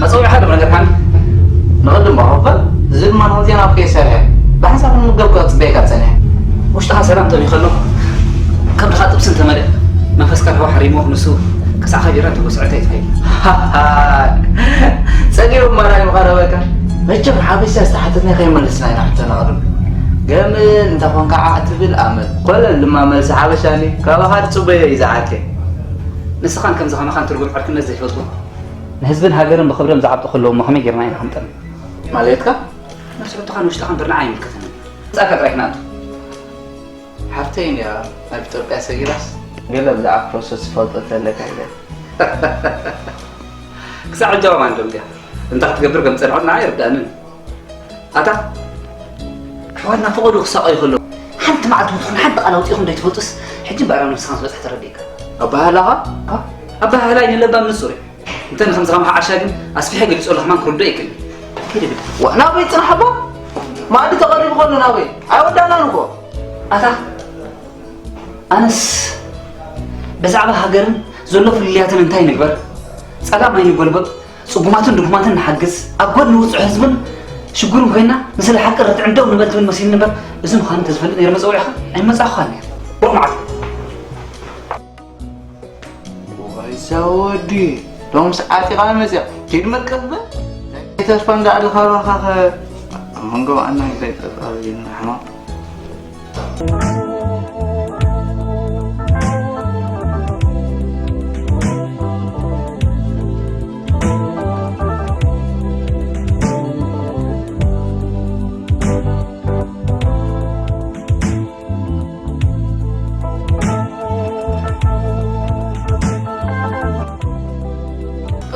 መጸውዒኻ ዶ ነገርካኒ? ንቕድም እኮ እዚ ድማ ንኽልቴና ኣብ ከይሰርሐ ብሓንሳብ ንምገብ ክጽበየካ ጸኒሐ። ውሽጥኻ ሰላም ጠምዩ ከሎ ከብድኻ ጥብሲ እንተመልእ መንፈስካ ርህዋ ሓሪሞ ንሱ ክሳዕኻ ቢራ እንተጎስዐ እንታይ ትፈይድ? ጸጊቡ ማራ እዩ ምቐረበካ። መቸም ሓበሻ ዝተሓተትና ከይመለስና ኢና ሕቶ ነቕርብ። ገምል እንተኾንካ ዓዕ ትብል ኣመል ኮለል ድማ መልሲ ሓበሻኒ ካባኻ ዝጽበዮ እዩ ዝዓርከይ። ንስኻን ከምዚ ከማኻን ትርጉም ዕርክነት ዘይፈልጡ ንህዝብን ሃገርን ብኽብሮም ዝዓብጡ ከለዉ እሞ ከመይ ጌርና ኢና ክንጠሚ? ማለትካ? ነፍሲ ሕቶኻን ውሽጥኻን ብርንዓ ኣይምልከተንን። መጻእካ ጥራይ ክነኣቱ። ሓፍተይ እንድያ ናብ ኢትዮጵያ ሰጊራስ? ገለ ብዛዕባ ፕሮሰስ ትፈልጦ እንተለካ ኢለ። ክሳዕ ሕጂ ኣባና እንዶ እንድያ እንታይ ክትገብር ከም ዝጸንሐት ንዓይ ኣይርድኣንን። ኣታ ኣሕዋትና ፈቐዶ ክሳቐዩ ከለዉ ሓንቲ መዓልቲ እውን ትኹን ሓንቲ ቃል ኣውጺእኹም ዘይትፈልጡስ ሕጂ እምበኣር ኣብ ነብስኻ ምስ በጽሐ ተረዲእካ። ኣበሃህላኻ? ኣበሃህላይ ንለባም ንጹር እዩ። እንተ ንከምዚ ከማኻ ዓሻ ግን ኣስፊሐ ገሊጸሉ ከማን ክርድኦ ይክእል እዩ። ከይደ ግዲ። ዋ፣ ናበይ ጽናሕ ኣባ? መኣዲ ተቐሪቡ ከሎ ናበይ? ኣይወዳእናን እኮ። ኣታ ኣነስ ብዛዕባ ሃገርን ዘሎ ፍልልያትን እንታይ ንግበር? ጸጋም ኣይንጎልበብ፣ ጽጉማትን ድኹማትን ንሓግዝ፣ ኣብ ጎድኒ ውጹዕ ህዝብን ሽጉርን ኮይና ንስለ ሓቂ ርትዕን ደው ንበል ትብል መሲልኒ እምበር፣ እዚ ምዃኑ እንተዝፈልጥ ነይረ መጸውዒኻ ኣይመጻእኹኻን ነይረ። ሩቕ መዓልቲ። ዋይ እዛ ወዲ፣ ሎምስ ዓቲቓ መጽያ። ኪድ መቀበ። ተስፋ እንዳዕልኻ ባኻኸ ኣብ መንጎ ኣና እንታይ ጠጣው ይልና ሕማቕ።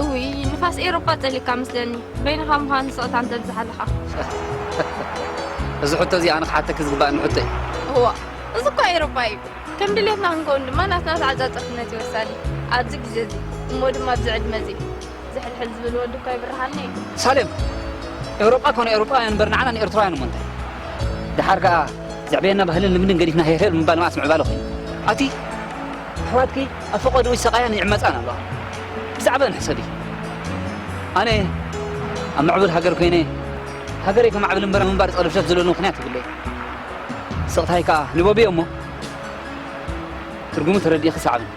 እውይ፣ ንፋስ ኤሮጳ ጸሊካ መስለኒ። በይንኻ ምዃን ስቕታ እንተ ብዝሓለኻ። እዚ ሕቶ እዚ ኣነ ክሓተኪ ዝግባእኒ ሕቶ እዩ። እዋ፣ እዚ እኳ ኤሮጳ እዩ። ከም ድሌትና ክንከውን ድማ ናትና ተዓጻጸፍነት እዩ ወሳኒ። ኣብዚ ግዜ እዚ፣ እሞ ድማ ኣብዚ ዕድመ እዚ። ዝሕልሕል ዝብል ወዲ እኳ ይብርሃኒ። ሳሌም፣ ኤውሮጳ ኮነ ኤውሮጳውያን እምበር ንዓና ንኤርትራውያን እሞ እንታይ? ደሓር ከኣ ዘዕበየና ባህልን ልምድን ገዲፍና ሄርሄር ምባል መኣስ ምዕባለ ኮይኑ? ኣቲ ኣሕዋትኪ ኣብ ፈቐድኡ ይሰቓያን ይዕመጻን ኣለዋ። ብዛዕባአን ሕሰቢ። ኣነ ኣብ ምዕቡል ሃገር ኮይነ ሃገረይ ከማዕብል እምበር ኣብ ምንባር ጸለፍለፍ ዝብለሉ ምኽንያት የብለይን። ስቕታይ ከኣ ንበብዮ እሞ ትርጉሙ ተረዲእኺ ሰዓብኒ።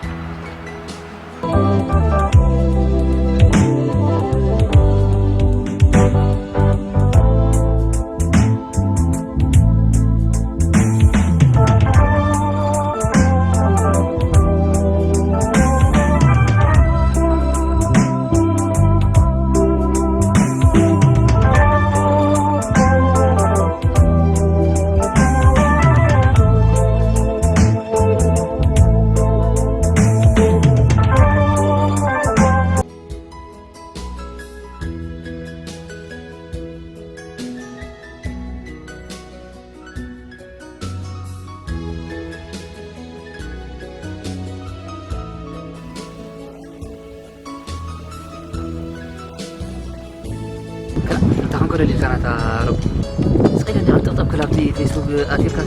እንታይ ኮንኮ ደሊልካ ናታ ሮቢ? ስቕ ኢለ እንዲኻ ጠብጠብ ክብል ኣብቲ ፌስቡክ ኣትየልካ፣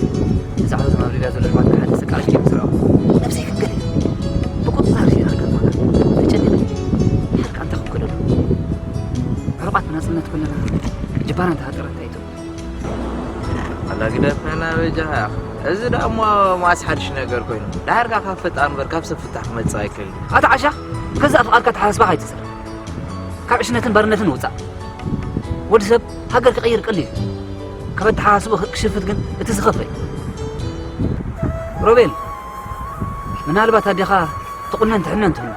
ብዛዕባ እዞም ኣብ ሊብያ ዘለዉ ኣሕዋትና ሓደ ሰቃቂ ፊልም ዝረኣኹ። ነብሰይ ክገለ ብቁጽጻር ስኢና ክገርመካ። ተጨኒቐ። ድሓር ከኣ እንታይ ኮንኮ ደሎ? ዕሩቓት ብናጽነት ኮለና፣ ጅባና እንተሃጠረ እንታይ እዩ? ኣላ ግደፈና በጃኻ። እዚ ደኣ እሞ ማስ ሓድሽ ነገር ኮይኑ። ድሓር ከኣ ካብ ፈጣር እምበር ካብ ሰብ ፍታሕ ክመጽእ ኣይክእልን። ኣታ ዓሻ፣ ገዛእ ፍቓድካ ተሓሳስባ ኣይትስር። ካብ ዕሽነትን ባርነትን ውጻእ። ወዲ ሰብ ሃገር ክቕይር ቀሊል እዩ። ካብ ኣተሓሳስብኡ ክሽፍት ግን እቲ ዝኸፍእ እዩ። ሮቤል፣ ምናልባት ኣዴኻ ትቑነን ትሕነን ትህሉ።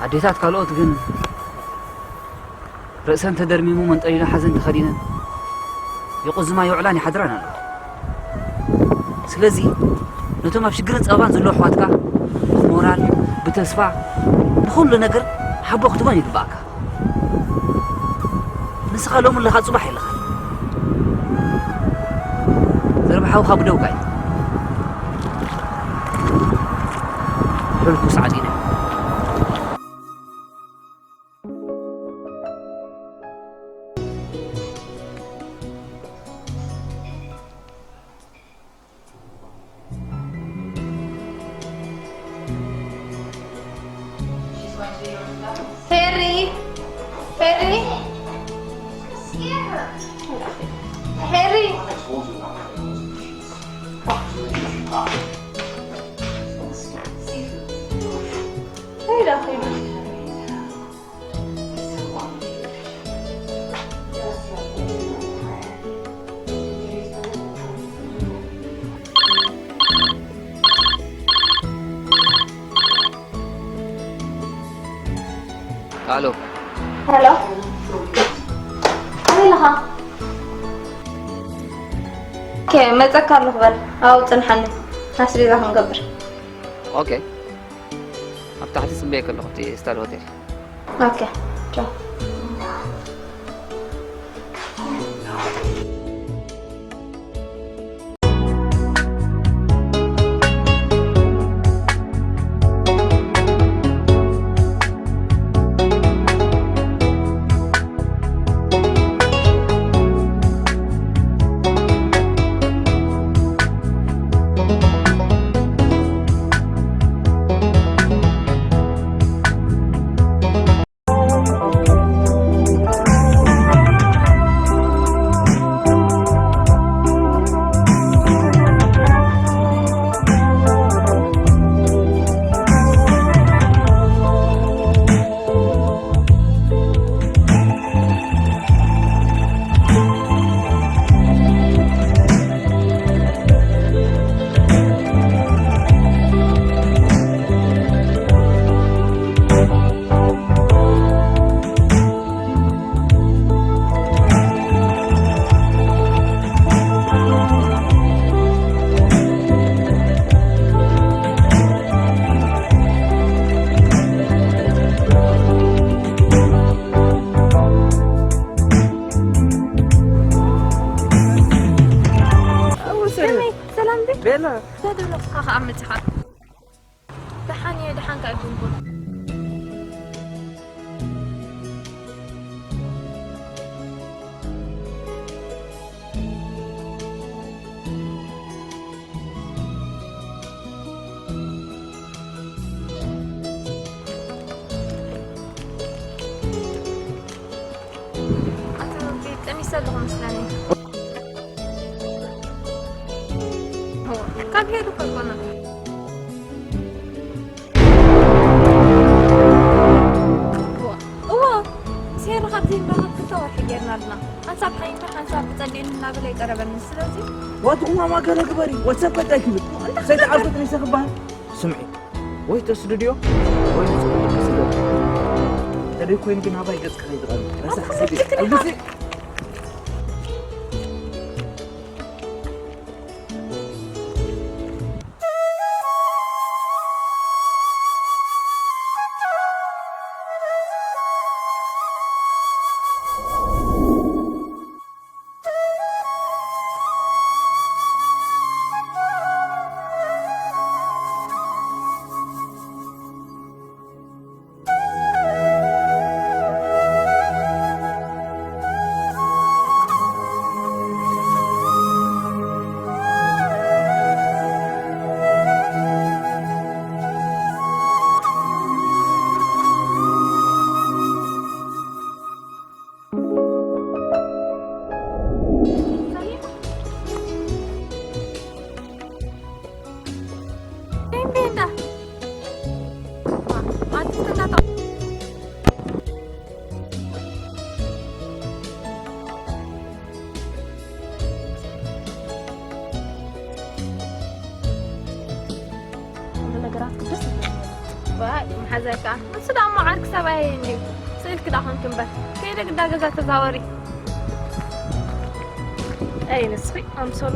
ኣዴታት ካልኦት ግን ርእሰን ተደርሚሙ መንጠሊላ ሓዘን ተኸዲነን ይቑዝማ ይውዕላን ይሓድራን ኣለዋ። ስለዚ ነቶም ኣብ ሽግርን ጸበባን ዘለዉ ኣሕዋትካ ብሞራል፣ ብተስፋ፣ ብኹሉ ነገር ሓቦ ክትቦን ይግባኣካ። ንስኻ ሎሚ ኣለኻ፣ ጽባሕ የለኻን። ዘርባ ሓውኻ ብደውካ እዩ። ሰዓት ኢና። ሄሪ፣ ሄሪ፣ ሄሪ። ሄዳ፣ ሄዳ። ኣሎ። ሄሎ። ኣበይ ኣለኻ? ኦኬ፣ መጸካ ኣለኹ በል። ኣብኡ ጽንሓኒ። ኣስቤዛ ክንገብር። ኦኬ። ኣብ ታሕቲ ጽበየኪ ኣለኹ፣ ኣብቲ ስታር ሆቴል። ኦኬ፣ ቻው። ሰላም ቤላ። ሰላም ቤላ። ከመይ? ሰላም ዶ? ከኣ መጺኻ። ደሓን እየ፣ ደሓን ከኣ ኣይኮንኩን። ኣቶ ሮቤል፣ ጠሚሰ ኣለኹ መስለኒ። ካብ ሄዱ እኮ ኣይኮነን። እዎ፣ እዎ፣ ምስ ሄሩ ካብ ዘይንራኸብ ክልተ ወርሒ ጌርና ኣለና። ሓንሳብ ሓይንታ፣ ሓንሳብ ክጸልየኒ እናበለ ይቀረበኒ። ስለዚ ዋትኹም ኣማገረ ግበሪ፣ ወሰብ ከታይ ክብል። እንታይ ሰይጣን ክገብር? ዓብዱ ጥኒሰ ክበሃል። ስምዒ፣ ወይ ተስድድዮ፣ ወይ ንጹር ደቂ ስለ። ተደይ ኮይኑ ግን ኣባይ ገጽ ከይትቐርብ። ረሳሕ ኣታ ስግጥ። ትክክል ኢኻ። ኣልግሲ። ኩሉ ነገራት ደስ ይብል። ዋይ፣ መሓዛይ ከኣ። ንሱ ደኣ እሞ ዓርኪ ሰብኣየይ እንድዩ። ስእልኪ ደኣ ኮንኪ እምበር። ከይደ ግዳ ገዛ ተዛወሪ። ኣይ፣ ንስኺ ኣምሶሉ።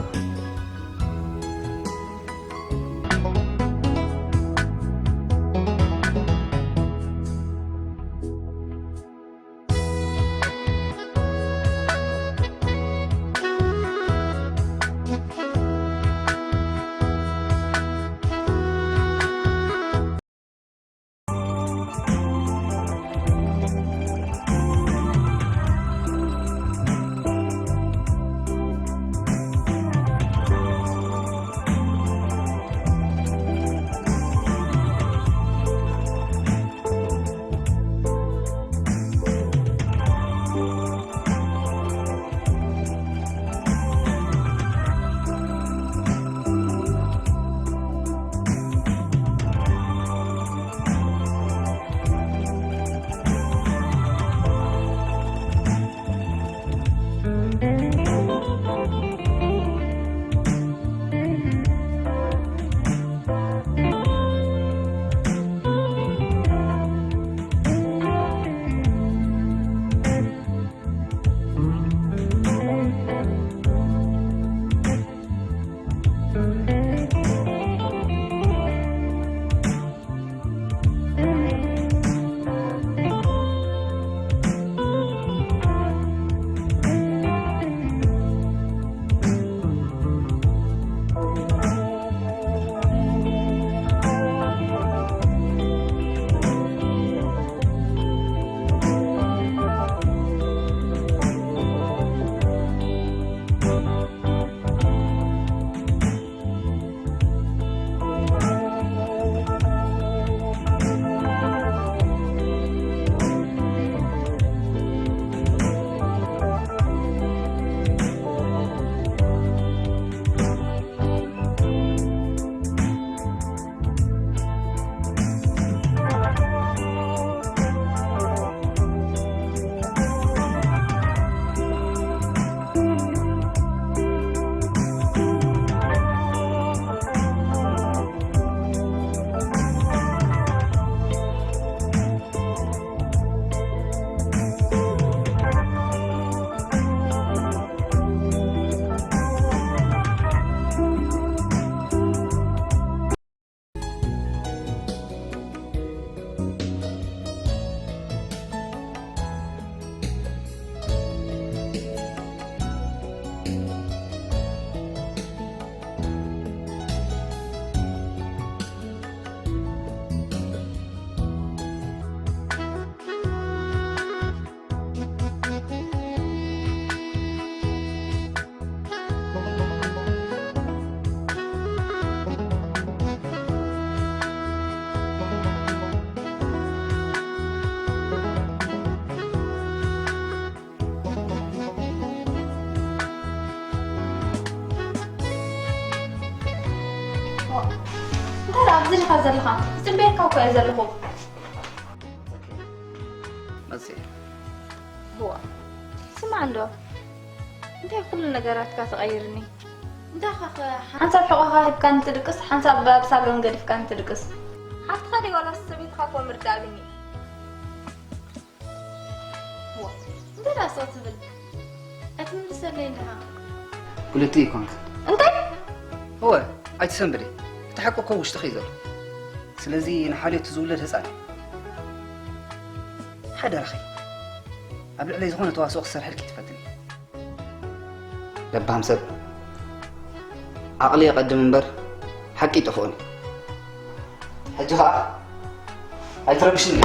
እንታይ ደኣ ኣብዚ ዲኻ ዘለኻ? ዝጽበየካ እኮ እየ ዘለኹ። መጽየ። እዋ፣ ስማዕ እንዶ፣ እንታይ ኩሉ ነገራትካ ተቐይርኒ? እንታይ ኻኸ ሓንሳብ ሕቖኻ ሂብካኒ ትድቅስ፣ ሓንሳብ ኣብ ሳሎን ገዲፍካኒ ትድቅስ? ሓፍትኻ ድዩ ዋላስ ሰበይትኻ እኮ ምርዳእ ኣብኒ። ዋ፣ እንታይ ደኣ ስቕ ትብል? ኣይትምልሰለይ እንድኻ። ክልቲኡ ይኮንካ። እንታይ? እወ፣ ኣይትሰንብዲ። እቲ ሓቂ እኮ ውሽጥኺ እዩ ዘሎ። ስለዚ ንሓልዮት ዝውለድ ህጻን እዩ። ሓደራኺ፣ ኣብ ልዕለይ ዝኾነ ተዋስኦ ክትሰርሕልኪ ትፈትኒ። ለባም ሰብ፣ ዓቕሊ የቐድም እምበር ሓቂ ይጠፍኦን እዩ። ሕጂ ኸኣ ኣይትረብሽኒ።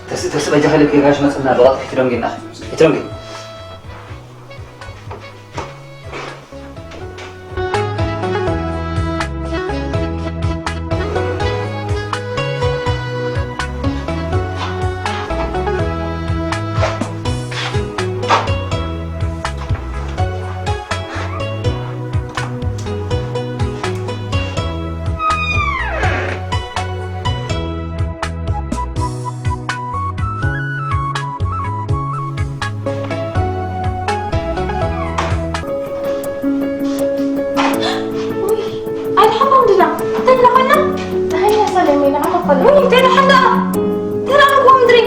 ተስ ተስ በጃ ኸልክ ጋሽ መጽና ብቐጥ ፊትዶም ጌና ፊትዶም ጌና ኣይሓማም ድና ተድላ ኮይና ተሃይና ሰለሜ ንዓኻ ፈል ወይ ተድላ ሓንዳ ተድላ ምድሪ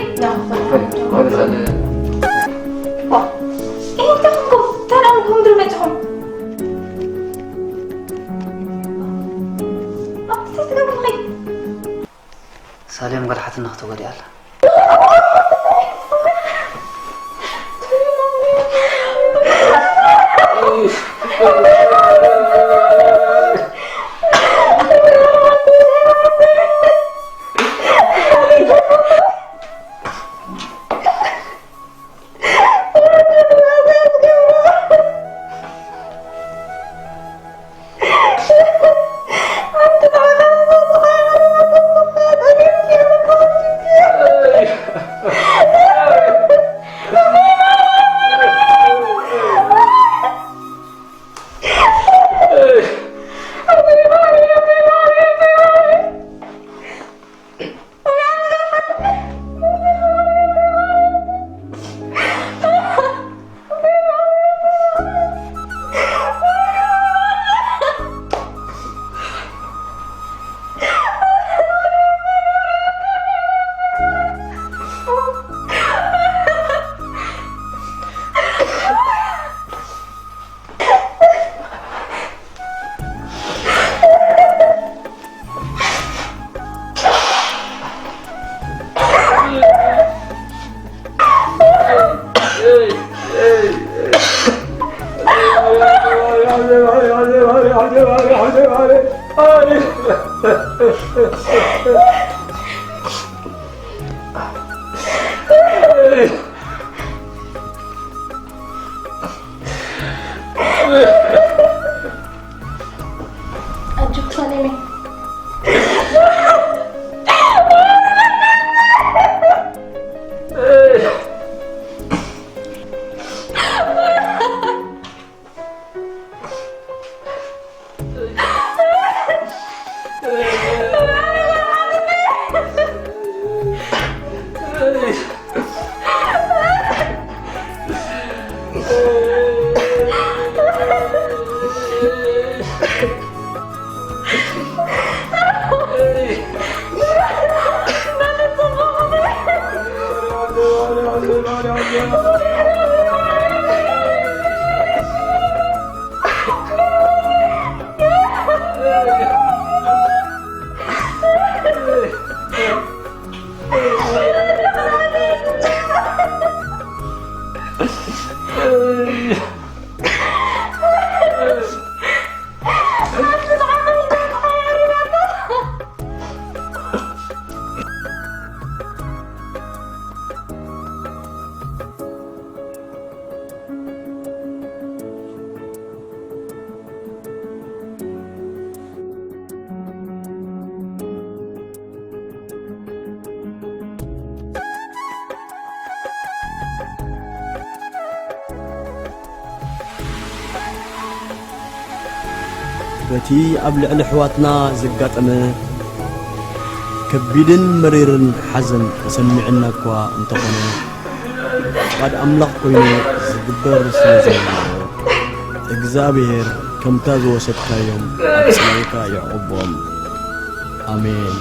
ሳሌም ጓል ሓትነኽ ተጎዲኣ ኣላ። ኣጆክ ሳሌመይ። በቲ ኣብ ልዕሊ ኣሕዋትና ዘጋጠመ ከቢድን መሪርን ሓዘን ተሰሚዑና እኳ እንተኾነ፣ ፍቓድ ኣምላኽ ኮይኑ ዝግበር ስለ ዘሎ፣ እግዚኣብሔር ከምታ ዝወሰድካዮም ኣብ ጽላልካ የዕቑቦም። ኣሜን።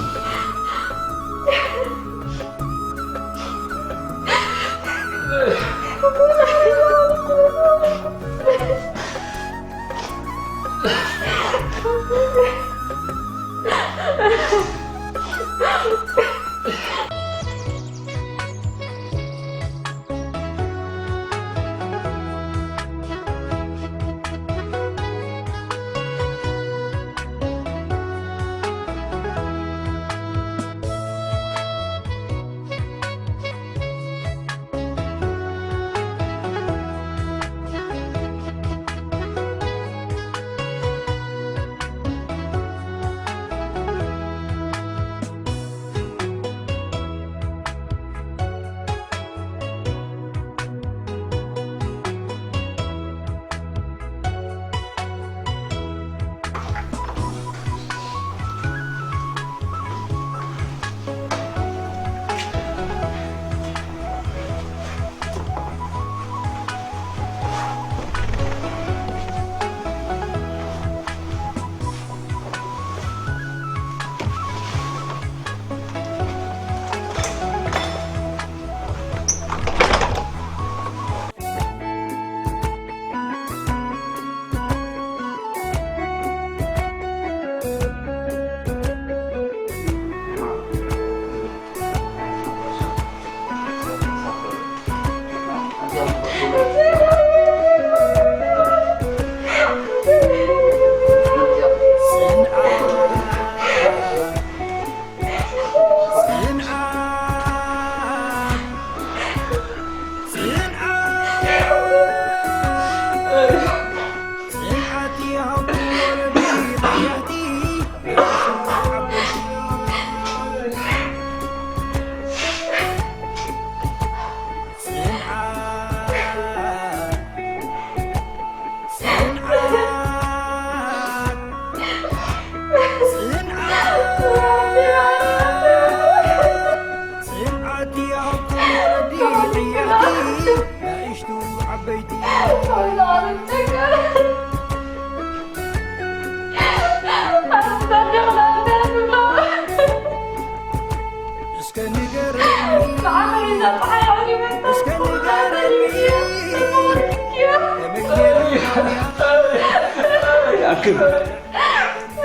ይኣክል።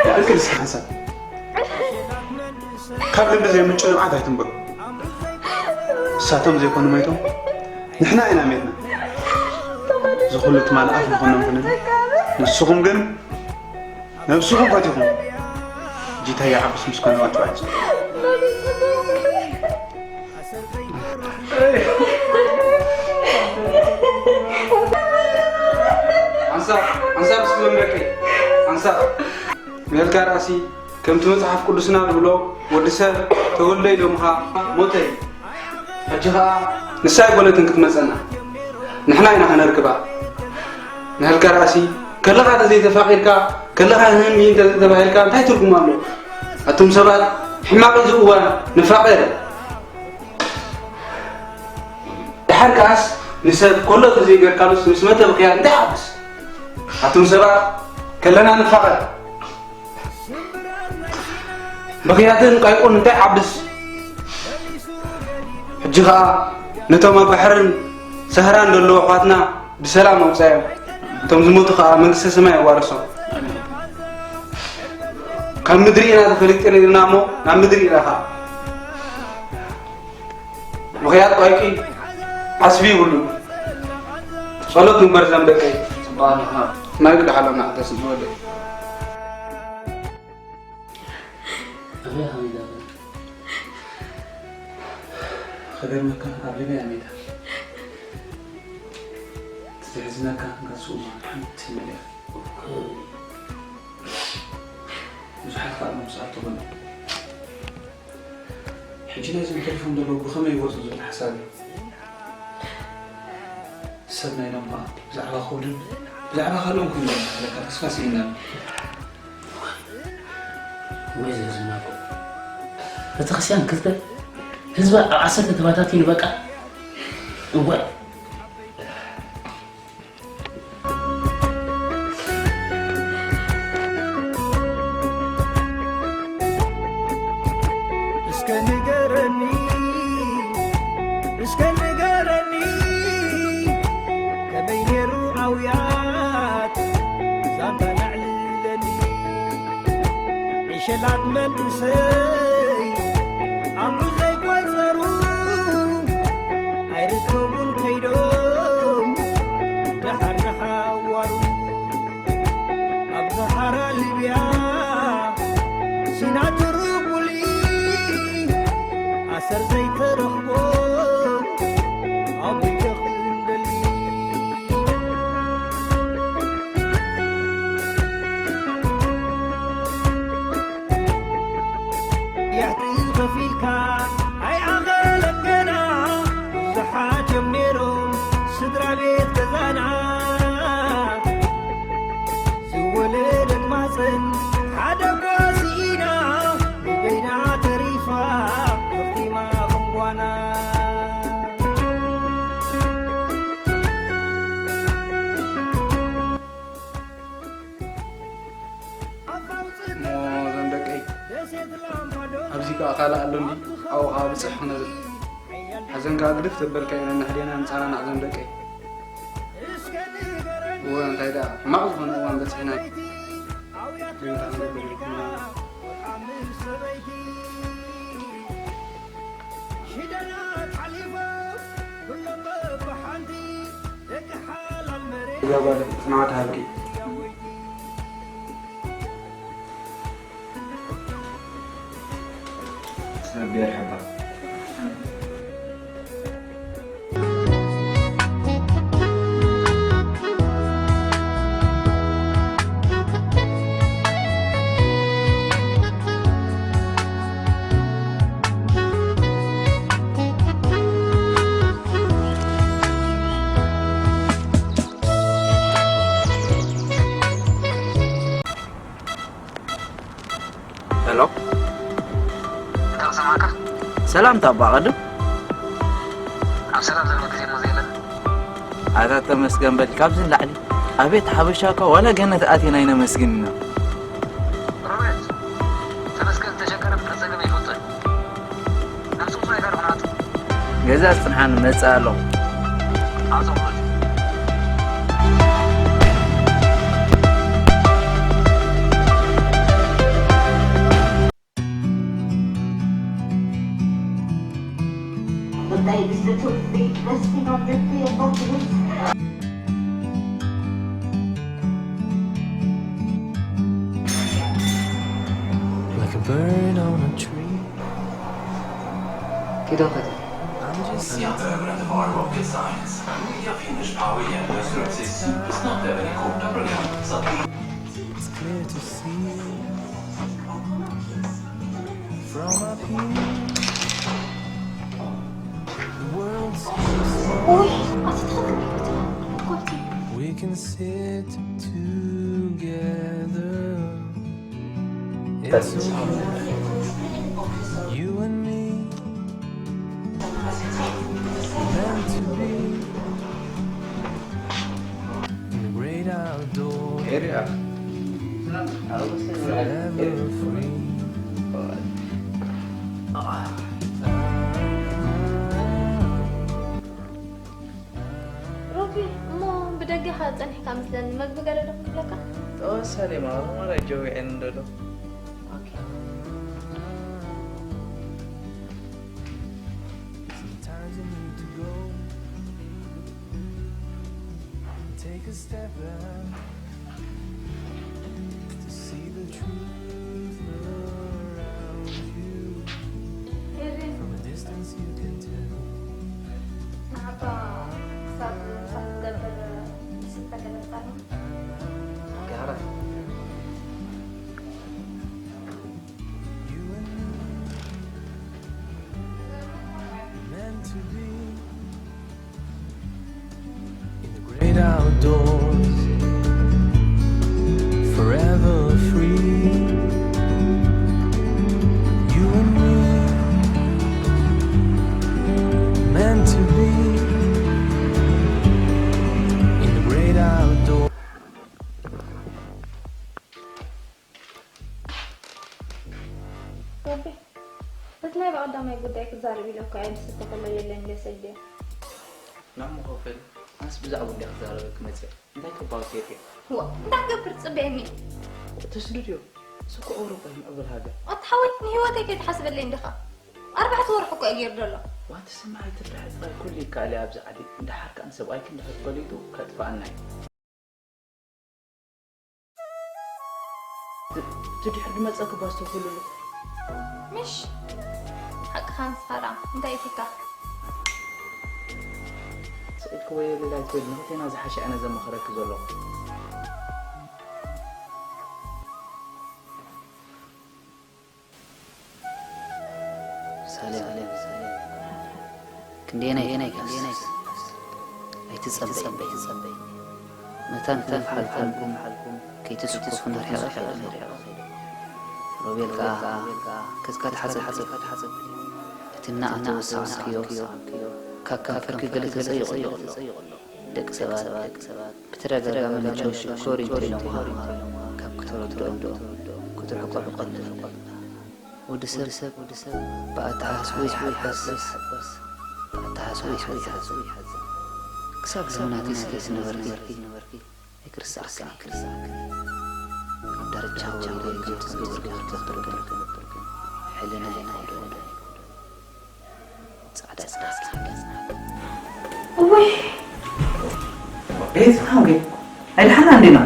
ይኣክል እስኪ ሓንሳብ። ካብ ልቢ ዘይምንጩ ንብዓት ኣይትንበሩ። እሳቶም ዘይኮኑ መይቶም፣ ንሕና ኢና ሜትና። እዚ ኩሉ ትማል ኣፍ ዝኾኖም ክንብል፣ ንስኹም ግን ነብስኹም ፈቲኹም። ጂታ ይዓብስ ምስ ኮነ ዋጭ ዋጭ። ሓንሳብ፣ ሓንሳብ እስኪ ዞም ደቀይ፣ ሓንሳብ። ሜልካ ራእሲ፣ ከምቲ መጽሓፍ ቅዱስና ዝብሎ፣ ወዲ ሰብ ተወልደ ኢሎምኻ ሞተ እዩ። ሕጂ ኸኣ ንሳ ኣይኮነትን ክትመጸና፣ ንሕና ኢና ከነርክባ። ንህልካ ራእሲ፣ ከለኻ ተዘይተፋቒርካ፣ ከለኻ ህህን ሚሂን ተዘይተባሂልካ እንታይ ትርጉም ኣሎ? ኣቱም ሰባት፣ ሕማቕ እዚ እዋን ንፋቐር። ደሓር ከኣስ ንሰብ ከሎ ተዘይገርካሉስ ምስ መተ ብኽያት እንታይ ዓብስ? ኣቱም ሰባት ከለና ንፋቐር። ብኽያትን ቀይቁን እንታይ ዓብስ? ሕጂ ኸኣ ነቶም ኣብ ባሕርን ሰህራን ዘለዉ ኣሕዋትና ብሰላም ኣውጻዮም። እቶም ዝሞቱ ኸኣ መንግስተ ሰማይ የዋርሶም። ካብ ምድሪ ኢና ተፈሊጥና ኢልና እሞ ናብ ምድሪ ኢና ኸኣ። ምኽያድ ቋይቂ ዓስቢ ይብሉን። ጸሎት ንግበር ዘም ደቀይ። ጽባሕ ንኻ። ማይ ቅዳሕ ኣሎና፣ ደስ ዝበለ። ኣበይ ሃበይ ዳበ? ከገርመካ ኣብ ሊብያ ሜዳ። እቲ ዘሕዝነካ ገጹ እማ ሓንቲ መሊኣ። ብዙሓት ከዓ መብጽዓት ትኾኑ። ሕጂ ናይዞም ተሪፎም ዘለዉ ብኸመይ ይወፁ ዝብል ሓሳብ እዩ። ሰብ ናይ ሎም ከዓ ብዛዕባ ከብዱን ብዛዕባ ካልኦን ኮይኑ ዝሓለካ ተስፋ ስኢና። ወይ ዘሕዝና እኮ። ቤተክርስትያን ክልተ፣ ህዝባ ኣብ ዓሰርተ ተባታቲኑ በቃ። እወ። እስከ ንገረኒ፣ እስከ ንገረኒ፣ ከመይ ነይሩ ኣውያት ዛንታ ነዕልለኒ? ዕሸላት መንእሰይ ኣምሩ ዘይቆጸሩ፣ ኣይርከቡን ከይዶም ደሓር ንሓዋሩ። ኣብ ሰሃራ ሊብያ ሲና ትርቡሊ፣ ኣሰር ዘይተረኽቦ ኣበይ ክንደሊ? ያሕቲ ከፊልካ ኣይኣኸለን ገና፣ ብዙሓት እዮም ነይሮም ስድራ ቤት ገዛና። ዝወለደት ማፀን ሓደ እኳ ስኢና፣ ብበይና ተሪፋ ፈኺማ ከም ጓና። እሞ እዞም ደቀይ፣ ኣብዚ ከዓ ካልእ ኣሎ እንዲ፣ ኣብኡ ከዓ ብፅሕ ክነብል። ሓዘን ከዓ ግድፍ ተበልካ ኢና፣ ንሕዴና ንፃናናዕ እዞም ደቀይ። እወ፣ እንታይ ደኣ፣ ሕማቕ ዝኾነ እዋን በፂሕና። እንታይ ክንገብር ኢልኩም? እዛ ጓል ጽንዓት ሃብኪ። ሰብ የርሕባ። ሄሎ። እንታይ ክሰማዕካ? ሰላምታ እባ ቀድም። ኣብ ሰላም ዘሎ ግዜ እሞ ዘየለን። ኣታ ተመስገን በል፣ ካብዚ ንላዕሊ ኣቤት ሓበሻ እኳ ዋላ ገነት ኣቲና ኣይነመስግን ኢና። ሮቤል፣ ተመስገን ዝተሸገረ ፍረ ጸገም ኣይፈልጦን። ነብሱ ምጽዋይ ካልእ ኩነታት። ገዛ ጽንሓኒ መጽእ ኣለኹ። ኣዞ Resting on the tree and not the roots. Like a bird on a tree. ኪዶ ፈቲ I'm just Nya över en var rocket science. Nya Finnish Power Yellow Strömsys. Snart även i korta program. Så att it's clear to see from up here. The world seems Oj, alltså ta den lite. Kort tid. We can sit together. It's only you and me. Meant to be in the great outdoors. Forever free. ሮቢ፣ እሞ ብደገ ኢኻ ጸኒሕካ መስለኒ። መግቢ ገለ ዶ ክብለካ? ተወሰነ ማራ ማራ ጀዊዐን ደሎ ኦኬ። Sometimes you need to go. Take a step back to see the truth around you. ኤሪ፣ From a distance you can tell. ንዓኻ ክሳብ ምሳሕ ዝገብር ዝስተ ገለጻ ኣሎ። ጋራ You and me meant to be in the great outdoors, forever free. You and me meant to be in the great outdoors. ሮቢ፣ እቲ ናይ ብቐዳማይ ጉዳይ ክዛረብ ኢለ እኮ እየ፣ ዝስተ ከሎ የለን ኢለ ሰዲደ። ናብ መኸፈሊ ኣነስ ብዛዕባ ጉዳይ ክዛረበኪ መፅእ እንታይ ከባቢ ከይርየ ዋ፣ እንታይ ክገብር ትጽበየኒ? ተስድድዮ እሱ እኮ ኣውሮፓ እዩ ምዕብል ሃገር ኣታ ሓወይ፣ ንህይወተይ ከይትሓስበለይ እንዲኻ። ኣርባዕተ ወርሒ እኮ እዩ ገይሩ ዘሎ። ዋትስማ ኣይትፍርሒ ጥራይ ኩሉ ይከኣል እዩ ኣብዚ ዓዲ እንድሓር ከኣ ንሰብኣይኪ እንድሕር ፈሊጡ ከጥፍኣና እዩ እቲ ድሕር ድመፀኪ ባስተውዕልሉ ምሽ ሓቅኻ ንስኻ ደኣ እንታይ ኢትካ? ስኢልኪ ወዮ ሌላ ኣይትበሊ ንኽልቴና ዝሓሸ ኣነ ዘማኽረኪ ዘለኹ ሳሌም ክንደየናይ ኣይትጸበይ መታን ክንፍ ሓልኩም ከይትስኩፉ ንርሕቕ ርሕቕ ሮቤል ከኣ ከትካ ትሓጽብ እቲ እናኣተወ ዝሰዓምክዮ ካብ ከንፈርኪ ገለ ተጸይቑ ኣሎ ደቂ ሰባት ብተደጋጋሚ ንጨው ሽኮር ይንተይሎም ካብ ክተረድኦም ክትርሕቆ ይቐልል ወዲ ሰብ ብኣተሓስቡ ይሓጎስ ብኣተሓስቡ ይሓዝን ክሳብ ዘመናት ስደት ዝነበርኪ ኣይክርሳዕክን ኣብ ዳርቻ ወሪደ ከምቲ ዝገበርኪ ክትገብር ግን ሕልና ይፈቕዶ ጻዕዳ ጽናት እወይ ቤት ሓንጌ ኣይድሓና እንዴና